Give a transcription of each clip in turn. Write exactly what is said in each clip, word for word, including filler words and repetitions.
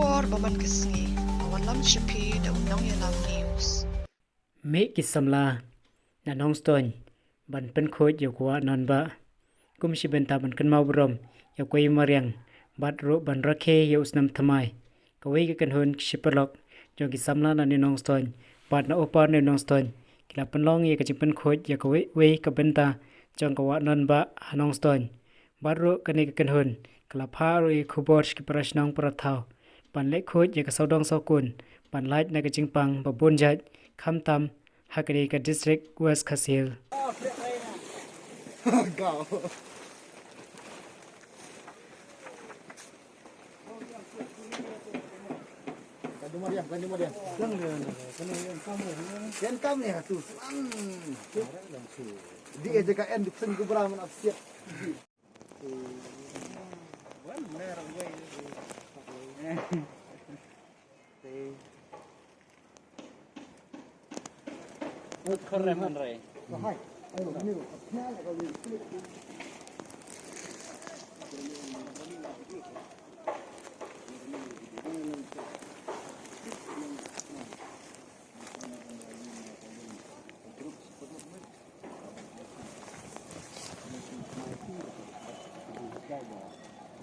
Por ba man ka sngi, ka wan lam sha phi da u Nongïalam News. Mih ki samla na Nongstoiñ ban pynkhuid ïa u kwah nongbah. Kum shi bynta ban kynmaw burom ïa u kwai mariang bad ruh ban rakhe ïa u snem thymmai. Kawei ka kynhun ki shipalok jong ki samla na New Nongstoiñ bad na u par New Nongstoiñ ki la pynlong ïa ka jingpynkhuid ïa kawei wei ka bynta jong ka wah nongbah ha Nongstoiñ. Bad ruh kane ka kynhun ka la phah ruh ïa ka khubor sha ki para shnong para thaw ban leit khuid ïa ka sawdong sawkun ban lait na ka jingpang ba bun jait, khamtam ha kane ka district West Khasi Hills.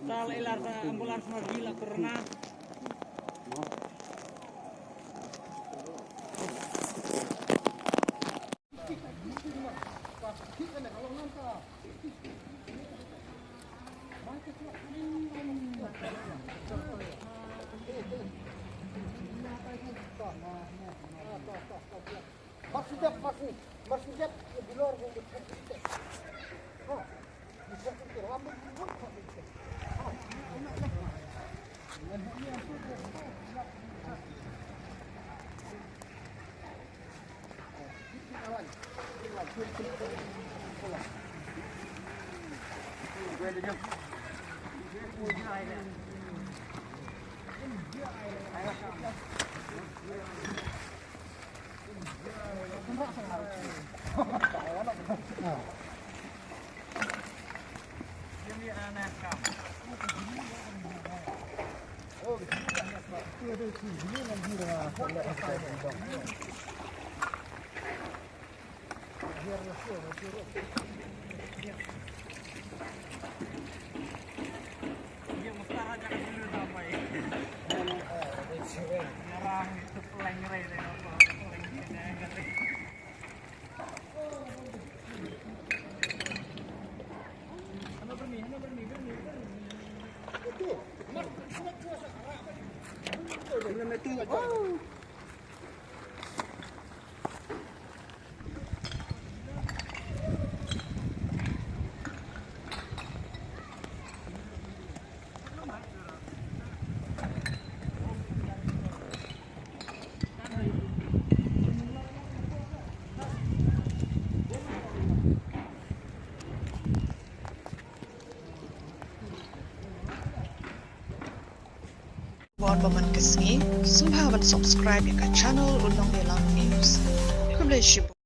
Tal ilar ta ambulans ma gila corona. Bad ba man ka sngi, sngewbha ban subscribe ïa ka channel U Nongïalam News. Khublei shibun.